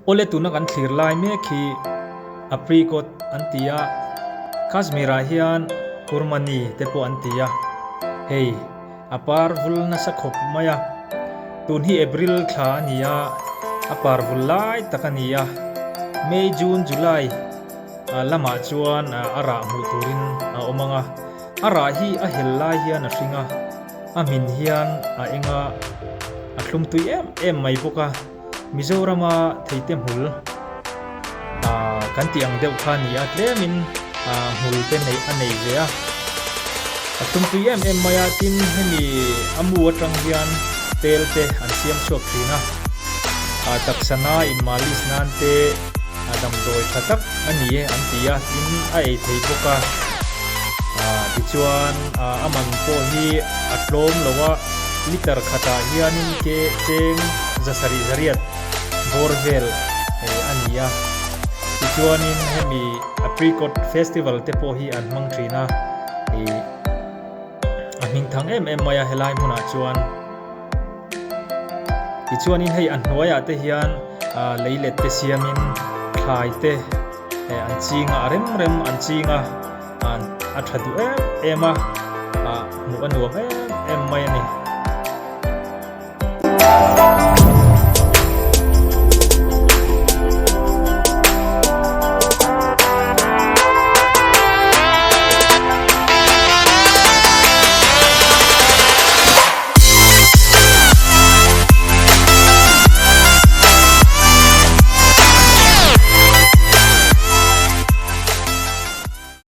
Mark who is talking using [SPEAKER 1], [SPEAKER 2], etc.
[SPEAKER 1] Awle tuna kan thlir lai mek hi Apricot an ti a, Kashmir ah hian Kurmani te pawh an ti a, hei a par vul nasa khawp mai a, tun hi April thla a ni a, a par vul lai tak a ni a, May, June, July lamah chuan a rah hmuh turin a awm ang a, a rah hi a hel lai hian a hring a, a hmin hian a eng a, a thlum tui em em mai bawk a. Mizorama theite hmul kan tih ang deuh kha a ni a, tlemin hmul te neih a nei ve a. A tumtui em em mai a, tin hemi a mu atang hian tel te an siam chhuak thin a. Taksa na in malis nan te damdawi tha tak a ni e an ti a, tin a ei thei bawk a. Tichuan a man pawh hi a tlawm lo a. Liter khatah hianin ke cheng zasarih zariat bawr vel a ni a. Tichuanin hemi Apricot Festival te pawh hi an hmang thin a, ih a hming thang em em mai a helai hmunah chuan. Tichuanin hei a hnuaiah te hian leilet te siamin thlai te an ching a, a rem rem an ching a. A tha duh em em a, hmuh a nuam em em mai a ni.